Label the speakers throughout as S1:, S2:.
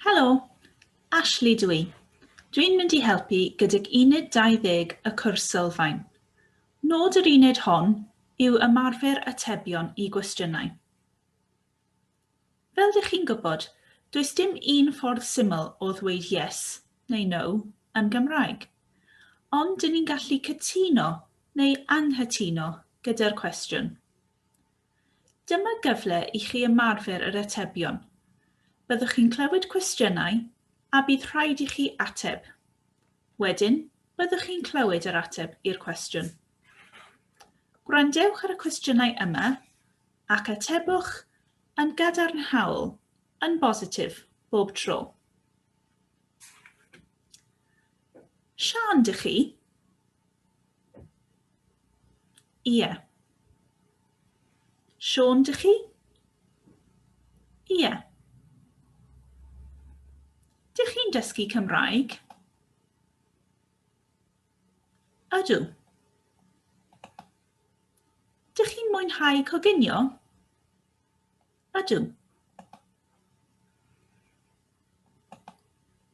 S1: Helo, Ashley dw i. Dwi'n mynd i helpu gydag Uned 20 y cwrs sylfaen. Nod yr uned hon yw ymarfer atebion i gwestiynau. Fel dych chi'n gwybod, does dim un ffordd syml o ddweud yes neu no yn Gymraeg. Ond dyn ni'n gallu cytuno neu anghytuno gyda'r cwestiwn. Dyma gyfle i chi ymarfer yr atebion. Byddwch chi'n clywed cwestiynau a bydd rhaid i chi ateb. Wedyn, byddwch chi'n clywed yr ateb i'r cwestiwn. Gwrandewch ar y cwestiynau yma ac atebwch yn gadarnhaol, yn bositif, bob tro. Siân, dych chi? Ie. Siôn, dych chi? Ie. Dych chi'n dysgu Cymraeg? Ydw. Dych chi'n mwynhau coginio? Ydw.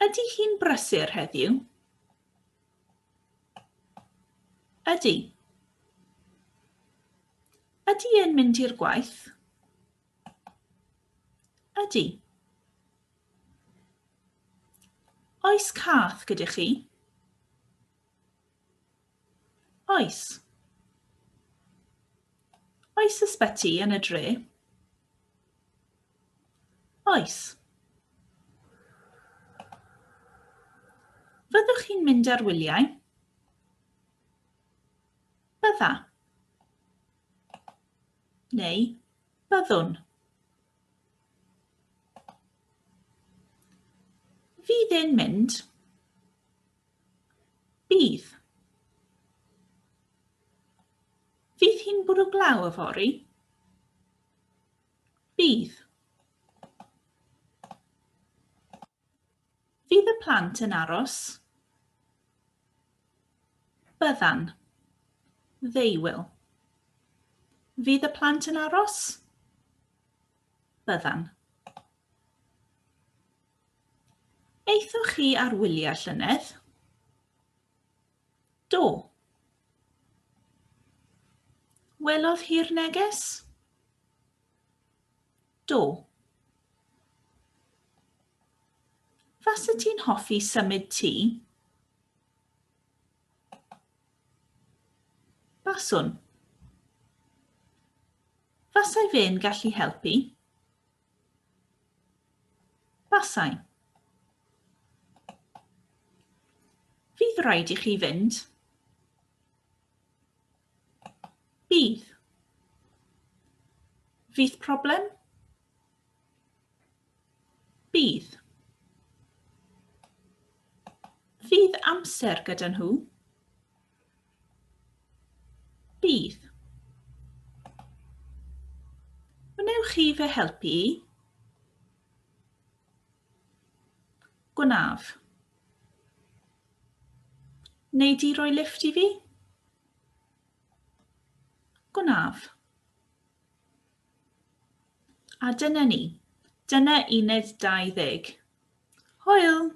S1: Ydy hi'n brysur heddiw? Ydy. Ydy e'n mynd i'r gwaith? Ydy. Oes cath gyda chi? Oes. Oes ysbyty yn y dre? Oes. Fyddwch chi'n mynd ar wyliau? Bydda. Neu byddwn. Fydd e'n mynd? Bydd. Fydd hi'n bwrw glaw yfory? Bydd. Fydd y plant yn aros? Byddan. They will. Fydd y plant yn aros? Byddan. Aethoch chi ar wyliau llynedd? Do. Welodd hi'r neges? Do. Fase ti'n hoffi symud tŷ? Baswn. Fasai fe'n gallu helpu? Basai. Fydd rhaid i chi fynd? Bydd. Fydd problem? Bydd. Fydd amser gyda nhw? Bydd. Wnewch chi fy helpu i? Gwnaf. Wnei di roi lifft i fi? Gwnaf. A dyna ni. Dyna uned 20. Hwyl!